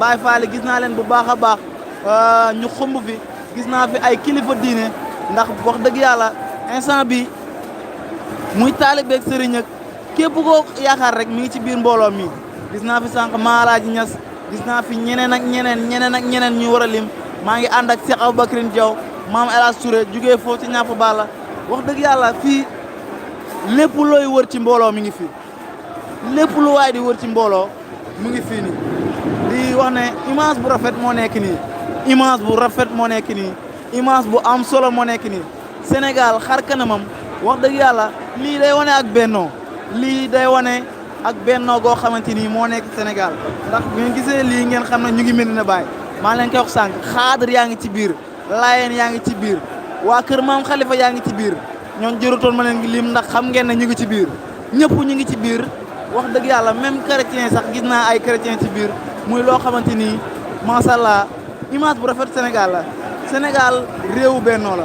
Baye Fall gis naa leen bu baax a baax ñu xumb fi gis naa fi ay kilifa diine ndax wax dëgg yàlla instant bi muy taalibeeg sëriñ ak képp koo yaakaar rek mi ngi ci biir mbooloo mi gis naa fi sànq Maalaaji Ñas gis naa fi ñeneen ak ñeneen ñu war a lim maa ngi ànd ak Cheikh Aboubacrine Diaw maam El Hadj Touré jugee foofu ci ñàpp bala wax dëgg yàlla fii lépp looy wër ci mbooloo mi ngi fi lépp lu waay di wër ci mbooloo mu ngi fii nii di wax ne image bu rafet moo nekk nii image bu rafet moo nekk nii image bu am solo moo nekk nii Sénégal xar kanamam wax dëgg yàlla lii day wane ak bennoo lii day wane ak bennoo goo xamante ni moo nekk Sénégal ndax bu ngeen gisee lii ngeen xam ne ñu ngi Medina Baye maa leen koy wax sànq xaadir yaa ngi ci biir laayeen yaa ngi ci biir waa kër maam Khalifa yaa ngi ci biir ñoon jërutoon ma leen lim ndax xam ngeen ne ñu ngi ci biir ñëpp ñu ngi ci biir wax dëgg yàlla même chrétien sax gis naa ay chrétien ci biir muy loo xamante ni macha allah image bu rafet Sénégal la Sénégal réewu bennoo la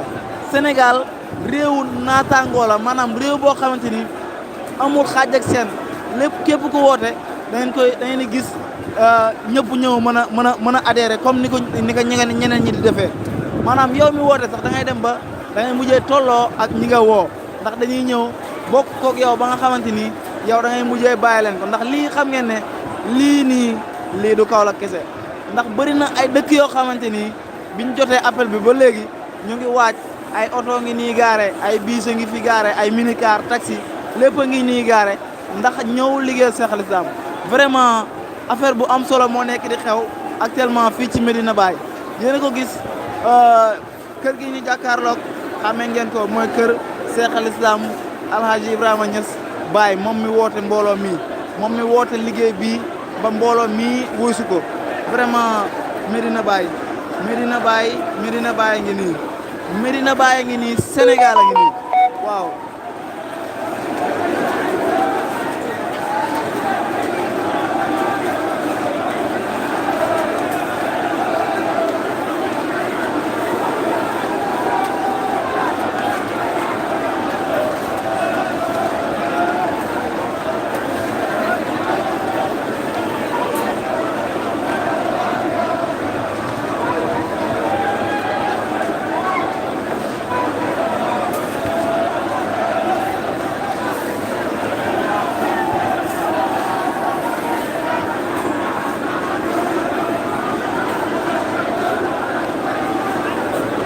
Sénégal réewu naataangoo la maanaam réew boo xamante ni amul xaaj ak seen lépp képp ku woote da ngeen di gis ñëpp ñëw mën a adhéré comme ni ko ñeneen ñi di defee maanaam yow mi woote sax da ngay dem ba da ngay mujjee tolloo ak ñi nga woo ndax dañuy ñëw bokk koog yow ba nga xamante ni yow da ngay mujjee bàyyi leen ko ndax lii xam ngeen ne lii du Kaolack kese ndax bëri na ay dëkk yoo xamante ni biñ jotee appel bi ba léegi ñu ngi waaj ay oto ngi nii gaare ay biis ngi fi gaare ay minicar taxi lépp a ngi nii gaare ndax ñëw liggéey Cheikh Al Islam vraiment affaire bu am solo moo nekk di xew actuellement fii ci Medina Baye yéen a ko gis kër gi ñu jàkkaarloog xamee ngeen ko mooy kër Cheikh Al Islam Alhaji Ibrahima Niass Baye moom mi woote mbooloo mi moom mi woote liggéey bii ba mbooloo mi wuusu ko vraiment Medina Baye Medina Baye Medina Baye ngi nii Medina Baye ngi nii Sénégal a ngi nii waaw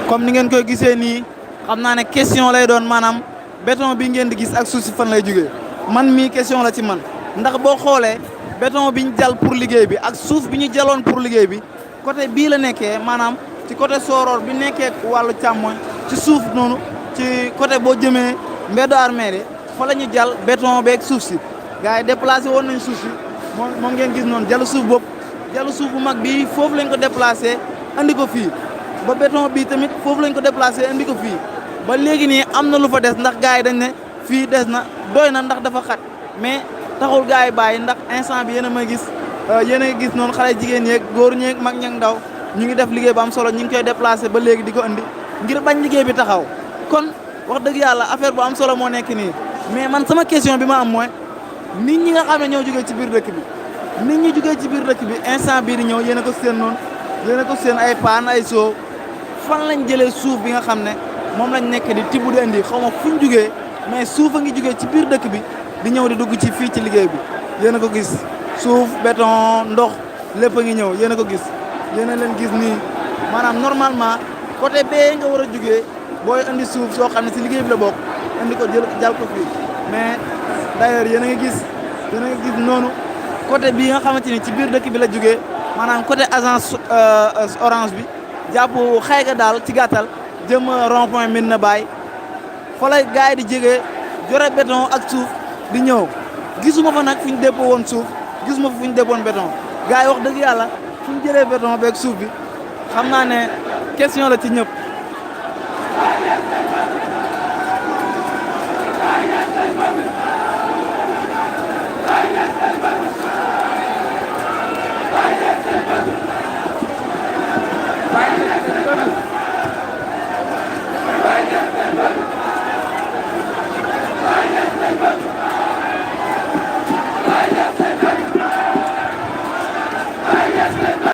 comme ni ngeen koy gisee nii xam naa ne question lay doon maanaam béton bi ngeen di gis ak suuf si fan lay jógee man mii question la ci man ndax boo xoolee béton bi ñu jal pour liggéey bi ak suuf bi ñu jaloon pour liggéey bi côté bii la nekkee maanaam ci côté Soror bi nekkee wàllu càmmoñ ci suuf noonu ci côté boo jëmee mbeddu armée fa la ñu jal béton beeg suuf si gars yi déplacé woon nañ suuf si moom ngeen gis noonu jalu suuf boobu jalu suuf bu mag bi foofu lañ ko déplacé andi ko fii ba béton bi tamit foofu lañ ko déplacé indi ko fii ba léegi nii am na lu fa des ndax gars yi dañ ne fii des na doy na ndax dafa xat mais taxul gars yi bàyyi ndax instant bi yéen a may gis noonu xale jigéen yeeg góor ñeeg mag ñeeg ndaw ñu ngi def liggéey bu am solo ñu ngi koy déplacé ba léegi di ko indi ngir bañ liggéey bi taxaw kon wax dëgg yàlla affaire bu am solo moo nekk nii mais man sama question bi ma am mooy nit ñi nga xam ne ñoo jógee ci biir dëkk bi nit ñi jógee ci biir dëkk bi instant bii di ñëw yéen a ko seen noonu yéen a ko seen ay paan ay soo fan lañ jëlee suuf bi nga xam ne moom lañ nekk di tibb di indi xaw ma fuñ jugee mais suuf a ngi jugee ci biir dëkk bi di ñëw di dugg ci fii ci liggéey bi yéen a ko gis suuf béton ndox lépp a ngi ñëw yéen a ko gis yéen a leen gis nii maanaam normalement côté bee nga war a jugee booy indi suuf soo xam ne si liggéey bi la bokk indi ko jal ko fii mais d'ailleurs yéen a ngi gis noonu côté bii nga xamante ni ci biir dëkk bi la jugee maanaam côté agence orange bi jàpp xayga daal ci gàttal jëm rond point Medina Baye fa la gars yi di jege jore béton ak suuf di ñëw gisuma fa nag fu ñu dépôt woon suuf gisuma fa fu ñu dépôt woon béton gars yi wax dëgg yàlla fu ñu jëlee béton beeg suuf bi xam naa ne question la ci ñëpp